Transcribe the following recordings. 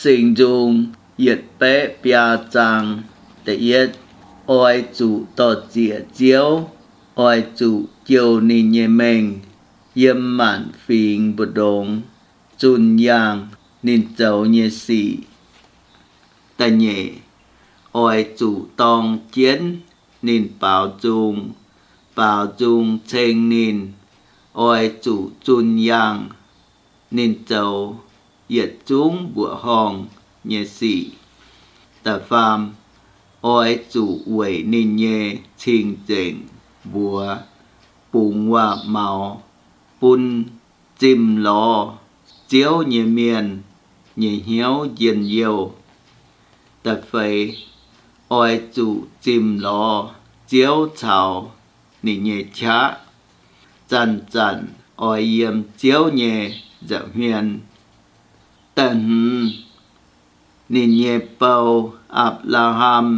Singx Nzung yietc baeqv biaa zaang. Da'yietv, oix zuqc dor-ziec Ziouv, oix zuqc jouh ninh nyei mengh, yiem maanc fingx mbu'ndongx zunh yaangh ninh zoux nyei sic. Da'nyeic, oix zuqc dorng jienv ninh baaux nzung, baaux nzung ceng ninh, oix zuqc zunh yaangh ninh zoux yietc zungv mbuoqc horngh nyei sic. Da'faam, oix zuqc weic ninh nyei cing-nzengc mbuox, bungx waac-maux, bun zimh lorz Ziouv nyei mienh nyei hnyouv njien-youh. Da'feix, oix zuqc zimh lorz Ziouv caux ninh nyei qaqv, zanc-zanc oix yiem Ziouv nyei nza'hmien. Da'hmz, ninh nyei bou, Apc^laa^ham,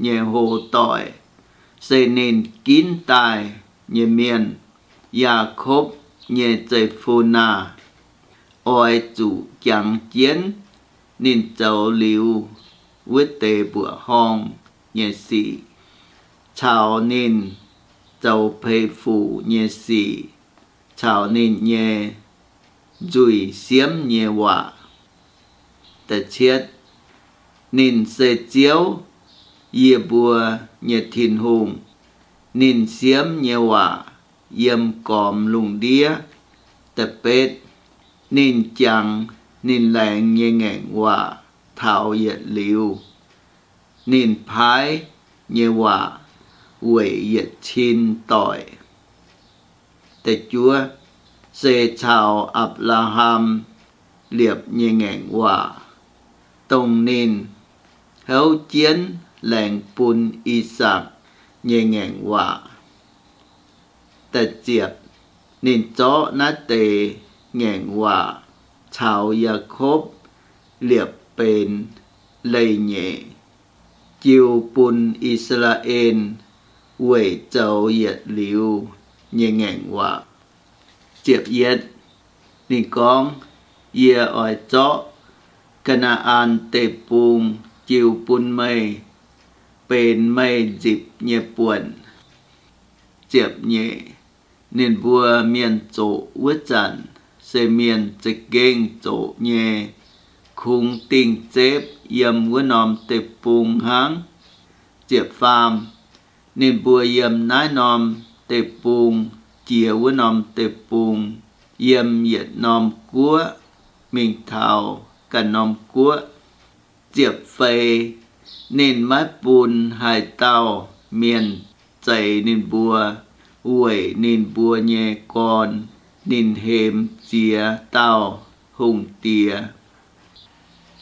nyei hlo doic, se ninh ginv daaih nyei mienh, Yaakopv nyei zeiv-fun aah! Oix zuqc jangx jienv ninh zoux liuz wuov deix mbuoqc horngh nyei sic, caux ninh zoux peix fuc nyei sic, caux ninh nyei nzuih siemv nyei waac. Da'cietv, ninh se Ziouv, yie mbuo nyei Tin-Hungh. Ninh siemv nyei waac yiem gormx lungh ndiev. Da'betv, ninh jangx ninh laengz nyei ngaengc waac taux yietc liuz. Ninh paaiv nyei waac weic yietc cin doic. Da'juov, se caux Apc^laa^ham liepc nyei ngaengc waac, dongh ninh houv jienv laengz bun I^sakc nyei ngaengc waac. Da'ziepc, ninh zorqv naaiv deix ngaengc waac caux Yaakopv liepc benx leih nyeic, jiu bun I^saa^laa^en weic zoux yietc liuz nyei ngaengc waac. Ziepc yietv, ninh gorngv, Yie oix zorqv Kaa^naa^an Deic-Bung jiu bun meih, benx meih nzipc nyei buonc. Ziepc nyeic, ninh mbuo mienh zoqc wuov zanc se mienh za'gengh zoqc nyei, kungx dingh zepv yiem wuov norm deic-bung hnangv. Ziepc faam, ninh mbuo yiem naaiv norm deic-bung jiex wuov norm deic-bung, yiem yietc norm guoqv mingh taux ganh norm guoqv. Ziepc feix, ninh maiv bun haaix dauh mienh zeix ninh mbuo weic ninh mbuo nyei gorn ninh hemx ziex dauh hungh diex.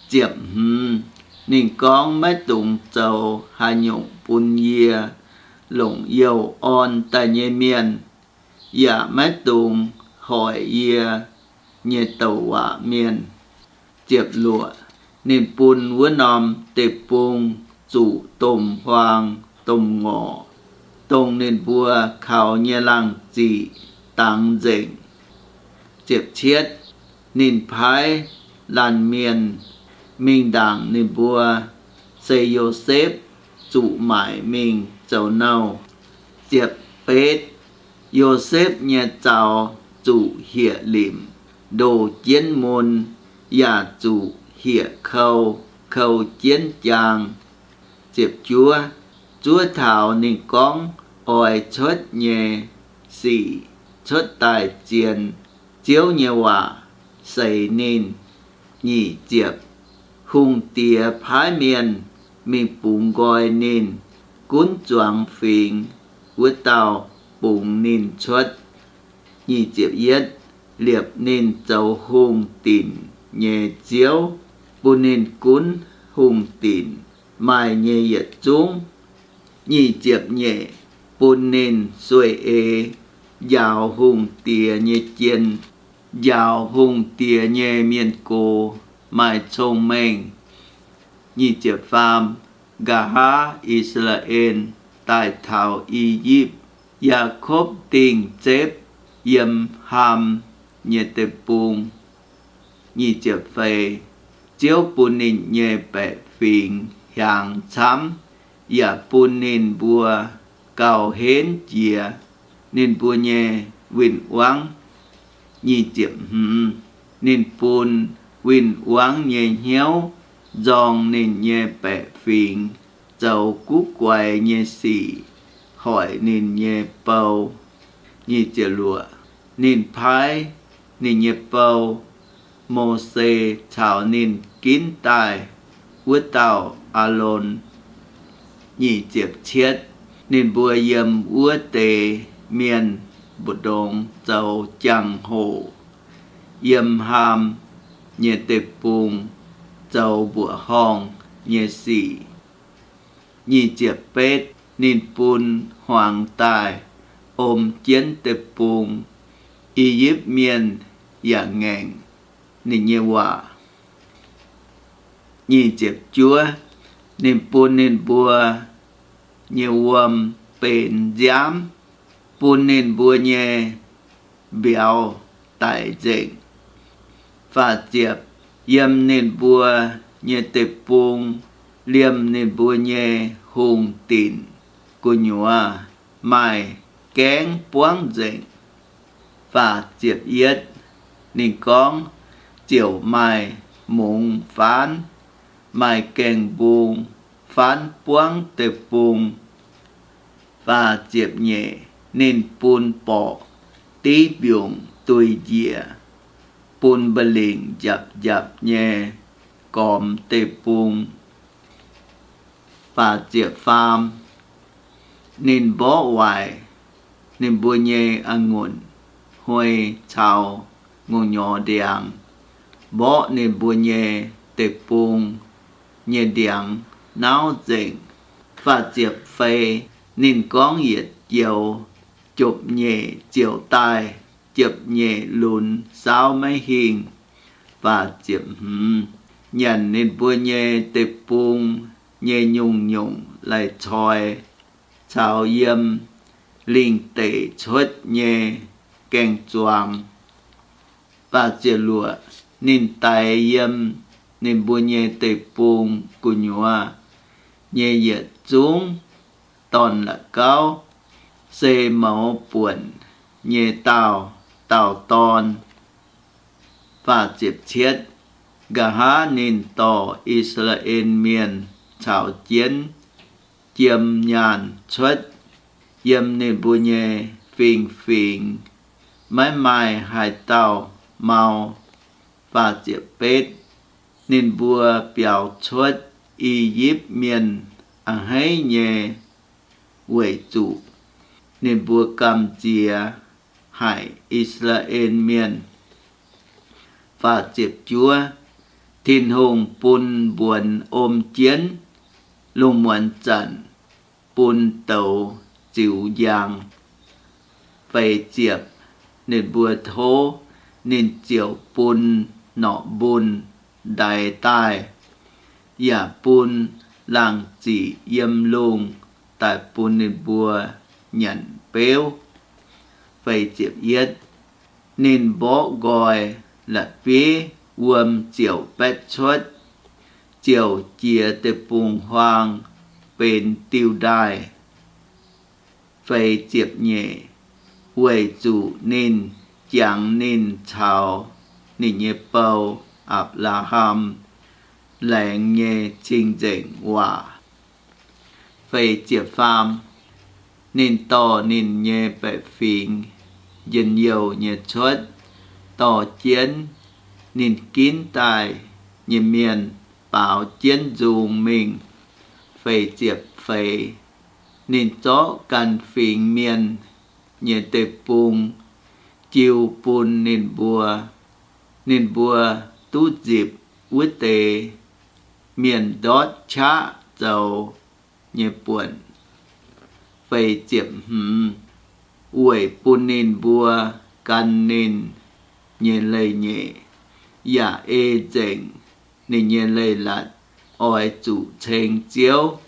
Ziepc hmz, ninh gorngv, Maiv dungx zoux haaix nyungc bun yie longc youh orn daaih nyei mienh, yaac maiv dungx hoic yie nyei douc waac mienh. Ziepc luoqc, ninh bun wuov norm deic-bung zuqc domh huaang domh ngorc, dongh ninh mbuo kaux nyei laangh ziqc dangx nzengc. Ziepc cietv, ninh paaiv laanh mienh mingh ndaangc ninh mbuo, se Yosepv zuqc maaic mingh zoux nouh. Ziepc betv, Yosepv nyei zaux zuqc hieh limc ndoh jienv mun, yaac zuqc hieh kou kou jienv jaang. Ziepc juov, zuov taux ninh gorngv oix cuotv nyei sic cuotv daaih zien, Ziouv nyei waac seix ninh. Nyic ziepc, hungh diex paaiv mienh mingh bungx nqoi ninh, gunv zuangx fingx wuov dauh bungx ninh cuotv. Nyic ziepc yietv, liepc ninh zoux hungh dinc nyei ziouv, bun ninh gunv hungh dinc maaih nyei yietc zungv. Nyic ziepc nyeic, bun ninh sueih eix njaaux hungh diex nyei jien, njaaux hungh diex nyei mienh gox maaih cong-mengh. Nyic ziepc faam, nqa'haav I^saa^laa^en daaih taux I^yipv, Yaakopv dingh Zepv yiem Haam nyei deic-bung. Nyic ziepc feix, Ziouv bun ninh nyei baeqc fingx hiaangx camv, yaac bun ninh mbuo gauh henv jiex ninh mbuo nyei win-wangv. Nyic ziepc hmz, ninh bun win-wangv nyei hnyouv nzorng ninh nyei baeqc fingx zoux guv guaix nyei sic hoic ninh nyei bou. Nyic ziepc luoqc, ninh paaiv ninh nyei bou, Mose caux ninh ginv daaih wuov dauh Aalon. Nyic ziepc cietv, ninh mbuo yiem wuov deix mienh mbu'ndongx zoux jangx-hoc, yiem Haam nyei deic-bung zoux mbuoqc horngh nyei sic. Nyic ziepc betv, ninh bun hmuangx daaih om jienv deic-bung. I^yipv Mienh yaac ngaengc ninh nyei waac. Nyic ziepc juov, ninh bun ninh mbuo nyei wuom benx nziaamv, bun ninh mbuo nyei mbiauz daic nzengc. Faah ziepc, yiem ninh mbuo nyei deic-bung, liemh ninh mbuo nyei hungh dinc gu'nyuoz maaih gaengv buangv nzengc. Faah ziepc yietv, ninh gorngv, ziouc maaih mungz faanv, maaih gaengh mbung faanv buangv deic-bung. Faah ziepc nyeic, ninh bun borqc div mbiungc duih njiec, bun mba'lingc njapc njapc nyei gormx deic-bung. Faah ziepc faam, ninh mborqv waaic ninh mbuo nyei a'ngunc huei caux ngongh nyorx ndiangx, mborqv ninh mbuo nyei deic-bung nyei ndiangx nauv nzengc. Faah ziepc feix, ninh gorngv yietc joux jopv-nyeic ziouc daaih, jopv-nyeic lunx saauv maiv hingh. Faah ziepc hmz, nyanc ninh mbuo nyei deic-bung nyei nyungc-nyungc lai-coi caux yiem lingh deic cuotv nyei gaeng-zuangx. Faah ziepc luoqc, ninh daix yiem ninh mbuo nyei deic-bung gu'nyuoz nyei yietc zungv dorn-la'gauv, se mouz buonc nyei daauh, daauh dorn. Faah ziepc cietv, nqa'haav ninh dorh I^saa^laa^en Mienh caux jienv jiem nyaanh cuotv yiem ninh mbuo nyei fingx-fingx, maiv maaih haaix dauh mau. Faah ziepc betv, ninh mbuo biaux cuotv I^yipv Mienh a'hneiv nyei, weic zuqc ninh mbuo gamh nziex haic I^saa^laa^en Mienh. Faah ziepc juov, Tin-Hungh bun mbuonx om jienv, lungh muonz zanc bun douz ziux njang. Feix ziepc, ninh mbuo tov, ninh ziouc bun norqc mbun ndaix daaih, yaac bun laangh ziqc yiem lungh daaih bun ninh mbuo nyanc beuv. Feix ziepc yietv, ninh mborqv nqoi la'bieiv, wuom ziouc baetv cuotv, ziouc jiex deic-bung-huaang benx diuh ndaaih. Feix ziepc nyeic, weic zuqc ninh jangx ninh caux ninh nyei bou, Apc^laa^ham, laengz nyei cing-nzengc waac. Feix ziepc faam, ninh dorh ninh nyei baeqc fingx njien-youh nyei cuotv, dorh jienv ninh ginv daaih nyei mienh baaux jienv nzung mingh. Feix ziepc feix, ninh zorqv ganh fingx mienh nyei deic-bung jiu bun ninh mbuo. Ninh mbuo duqv nzipc wuov deix mienh ndortv qaqv zoux nyei buonc. Feix ziepc hmz, weic bun ninh mbuo gan ninh nyei leiz-nyeic, yaac ei nzengc ninh nyei leiz-latc, oix zuqc ceng Ziouv.